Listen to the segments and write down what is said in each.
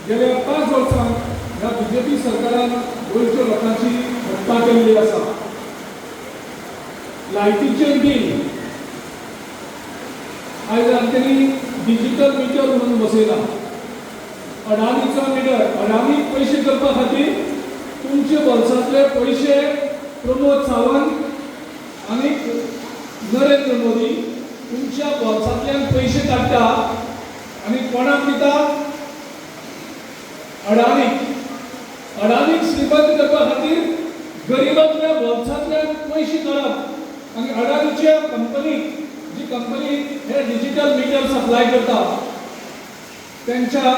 गेल्या 5 वर्सांत ह्या बीजेपी सरकारान गोंयच्या लोकांची हत्या केल्ली आसा. लायटीचें बील आयज तेणी डिजिटल मिटर म्हणून बसयला. अडानीचो मिटर, अडानी पयशे करपा खातीर तुमचे बोल्सांतले पयशे प्रमोद सावंत आनी नरेंद्र मोदी तुमच्या बोल्सांतल्यान पयशे काडटा आनी कोणाक दिता? अडानीक. अडानीक श्रीमंत करपा खातीर गरिबांतल्या बोल्सांतल्यान पयशे काडप आनी अडानीच्या कंपनीक, जी कंपनी हे डिजिटल मिटर सप्लाय करता, त्यांच्या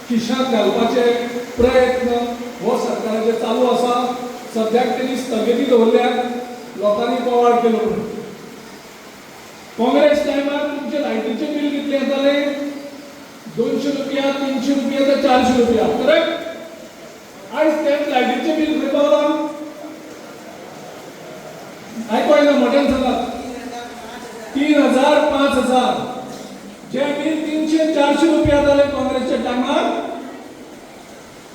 खिशांत घालपाचे प्रयत्न हो सरकाराचे चालू आसा. सद्याक तेणी स्थगिती दवरल्या, लोकांनी बोवाळ केलो म्हणून. काँग्रेस टायमार तुमचे लायटीचें बील कितलें येतालें? 200 रुपया, 300 रुपया ते 400 रुपया, करेक्ट? आयज तेच लायटीचें बील खंय पावलां? आयको येना, मोठ्यान सांगात. 3000, 5000. जे बील 300 400 रुपया जाले काँग्रेसच्या टायमार,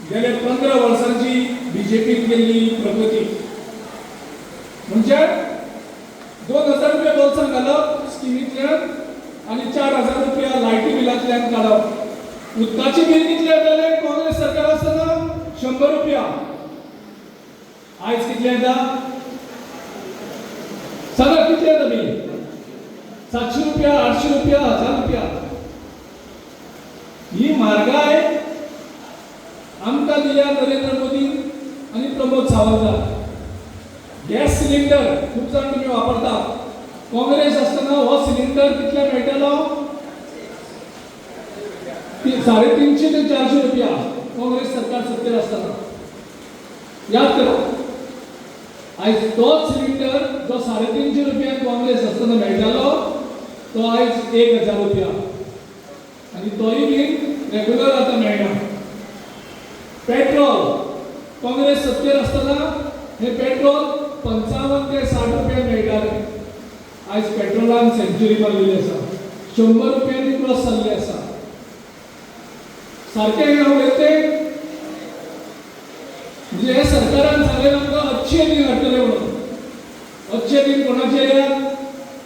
गेले 15 वर्सांची बीजेपीन केल्ली प्रगती म्हणजे 2000 रुपया बोल्सान घालप स्किमींतल्यान आनी 4000 रुपया लायटी बिलांतल्यान काडप. उदकाचें बील कितलें येतालें काँग्रेस सरकार आसतना? 100 रुपया. आयज कितलें येता? सांगा, कितलें येता बील? 700 रुपया, 800 रुपया, 1000 रुपया. ही म्हारगाय आमकां दिल्या नरेंद्र मोदी आनी प्रमोद सावंतान. गॅस सिलिंडर खूब जाण तुमी वापरता. काँग्रेस आसतना हो सिलिंडर कितले मेळटालो? 350 ते 400 रुपया. काँग्रेस सरकार सत्तेर आसतना, याद करा. आयज तोच सिलिंडर जो 350 रुपया काँग्रेस आसतना मेळटालो, तो आयज 1000 रुपया आनी तोय बीन रेगुलर आतां मेळना. पेट्रोल, काँग्रेस सत्तेर आसतना हे पेट्रोल 55 ते 60 रुपया मेळटाले. आयज पेट्रोलान सेंच्युरी मारलेली आसा, 100 रुपयांनी क्रॉस जाल्ले आसा. सारकें हांव उलयतें? म्हणजे हे सरकारान सांगलें आमकां अच्छे दिन हाडटले म्हणून. अच्छे दिन कोणाचे येयात?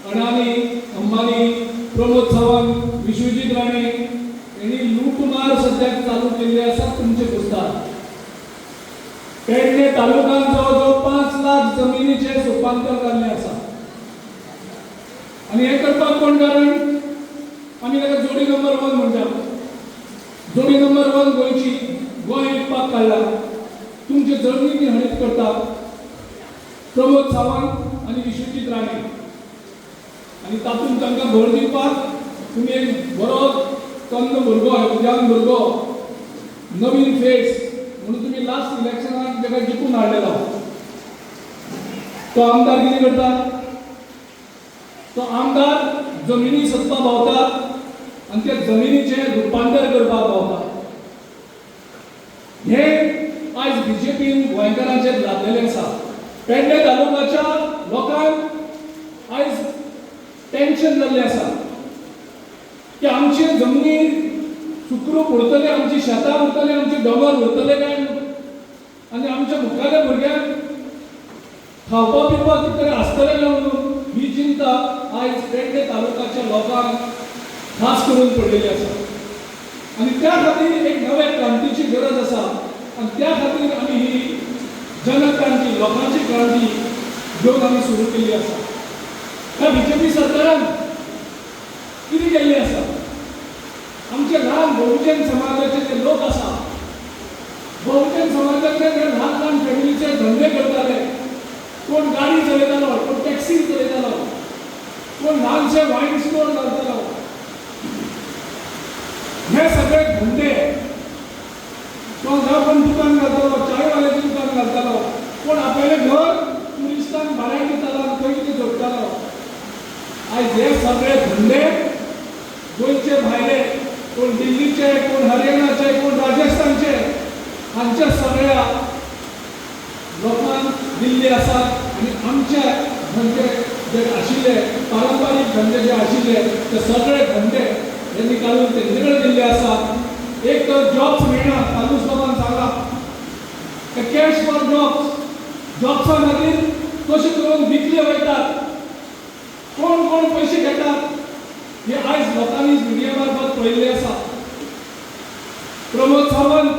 अडानी, अंबानी, प्रमोद सावंत, विश्वजीत राणे यांनी लूटमार सद्याक चालू केल्ली आसा तुमचे कुस्तार. पेडणे तालुक्यात जवळ जवळ 5 लाख जमिनीचे रुपांतर जाल्लें आसा आनी हें करपाक कोण कारण? आमी ताका जोडी नंबर 1 म्हणटा. जोडी नंबर 1 गोंयची. गोंय विकपाक काडला, तुमचे जमनी हडप करता प्रमोद सावंत आनी विश्वजीत राणे. आनी तातूंत तांकां भर दिवपाक तुमी एक बरो तन्न भुरगो, यंग भुरगो, नवीन फेस म्हणून तुमी लास्ट इलेक्शनाक ताका जिखून हाडलेलो. तो आमदार कितें करता? तो आमदार जमिनी सोदपाक भोंवता आनी त्या जमिनीचें रुपांतर करपाक भोंवता. हे आयज बीजेपीन गोंयकारांचेर लादलेलें आसा. पेडणे तालुक्याच्या लोकांक आयज टेन्शन जाल्लें आसा की आमचे जमनी सुखरूप उरतले, आमची शेतां उरतले, आमचे दोंगर उरतले काय आनी आमच्या मुखाल्या भुरग्यांक खावपा पिवपाक कितें तरी आसतलें काय म्हणून ही चिंता आयज पेडणे तालुक्याच्या लोकांक खास करून पडलेली आसा. आनी त्या खातीर एक नव्या क्रांतीची गरज आसा आनी त्या खातीर आमी ही जनक्रांती, लोकांची क्रांती घेवन आमी सुरू केल्ली आसा. ह्या बीजेपी सरकारान कितें केल्लें आसा? आमचे ल्हान बहुजन समाजाचे जे लोक आसा, बहुजन समाजाचे जे ल्हान ल्हान फॅमिलीचे धंदे करताले, कोण गाडी चलयतालो, कोण टॅक्सी चलयतालो, कोण ल्हानशे वायन स्टोर घालतालो, हे सगळे धंदे, कोण कोण दुकान घालतालो, चायवाल्याचें दुकान घालतालो, कोण आपल्यालें घर ट्युरिस्टांक भाड्याक दितालो आनी थंय कितें जोडटालो, आयज हे सगळे धंदे गोंयचे भायले, कोण दिल्लीचे, कोण हरियाणाचे, कोण राजस्थानचे, हांच्या सगळ्या लोकांक दिल्ली आसा. आनी आमचे धंदे जे आशिल्ले, पारंपारीक धंदे जे आशिल्ले, ते सगळे धंदे हेंनी काडून तेंचे कडेन दिल्ले आसा. एक तर जॉब्स मेळना. कार्लूस बाबान सांगला, कॅश फॉर जॉब्स, जॉब्सा खातीर कशें करून विकले वयतात, कोण कोण पयशे घेतात, हे आयज लोकांनी मिडिया मार्फत पळयल्लें आसा. प्रमोद सावंत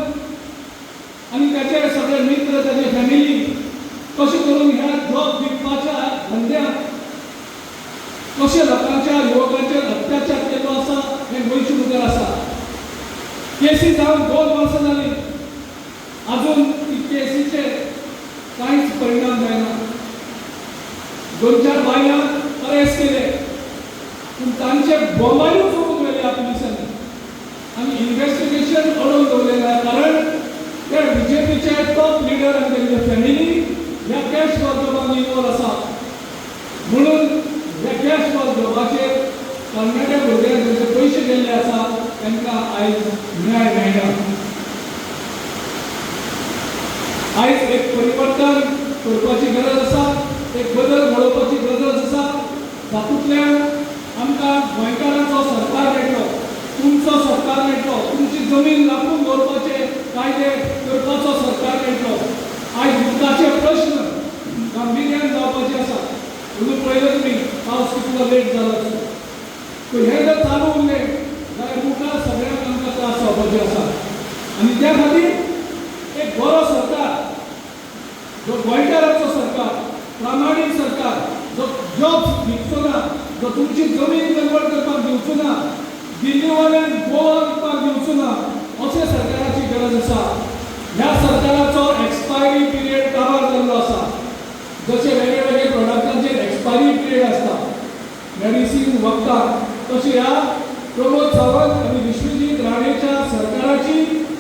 आनी त्याचे सगळे मित्र, ताचे फॅमिली कशें करून ह्या जॉब विकपाच्या धंद्यांत कशें लोकांच्या, युवकांचेर अत्याचार केल्लो आसा, हें गोंयचे मुखार आसा. केसी जावन 2 वर्सां जालीं, अजून ती केसीचे कांयच परिणाम जायना. दोन चार बायलांक अरेस्ट केले, पूण तांचे मोबायलूच चोरून व्हेले ह्या पुलिसांनी आनी इन्व्हेस्टिगेशन अडोवन दवरलेलें आहा, कारण ते बीजेपीचे टॉप लिडर आनी तेंचे फॅमिली ह्या कॅश फॉर जॉबान इन्वॉल्व आसा. म्हणून ह्या कॅश फॉर जॉबाचेर तरणाट्या भुरग्यांक जशे पयशे गेल्ले आसा, तांकां आयज न्याय मेळना. आयज एक परिवर्तन करपाची गरज आसा, एक बदल घडोवपाची गरज आसा. तातूंतल्यान आमकां गोंयकारांचो सरकार मेळटलो, तुमचो सरकार मेळटलो, तुमची जमीन राखून दवरपाचे कायदे करपाचो सरकार मेळटलो. आयज उदकाचे प्रश्न गांभिर्यान जावपाचे आसा. म्हणून पळयलें तुमी, पावस कितलो लेट जालो. सो हें जर चालू उरलें जाल्यार मुखार सगळ्यांक आमकां त्रास जावपाचे आसा. आनी त्या खातीर एक बरो सरकार, जो गोंयकारांचो सरकार, प्रामाणीक सरकार, जो जॉब्स विकचो ना, जो तुमची जमीन कन्वर्ट करपाक दिवचो ना, दिल्लीवाल्यान गोवा विकपाक दिवचो ना, अशें सरकाराची गरज आसा. ह्या सरकाराचो एक्सपायरी पिरियड काबार जाल्लो आसा. जशे वेगळे वेगळे प्रोडक्टांचेर एक्सपायरी पिरियड आसता, मेडिसीन, वखदां, तशें ह्या प्रमोद सावंत आनी विश्वजीत राणेच्या सरकाराची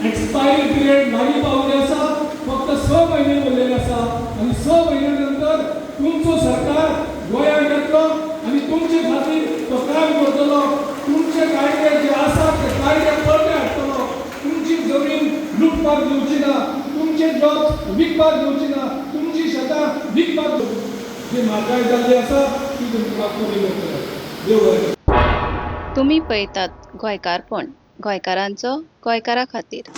एक्सपायरी पिरियड लागीं पावली आसा. फक्त 6 म्हयने उरलेले आसा आनी 6 म्हयन्या नंतर तुमचो सरकार गोंयांत येतलो आनी तुमचे खातीर तो काम करतलो. तुमचे कायदे जे आसात ते कायदे परते हाडटलो. तुमची जमीन लुटपाक दिवची ना, तुमचे जॉब विकपाक दिवची ना, तुमची शेतां विकपाक. जी म्हारगाय जाल्ली आसा ती तुमकां कमी करतले. देव बरें करूं. तुमी पळयतात गोंयकारपण, गोंयकारांचो, गोंयकारा खातीर.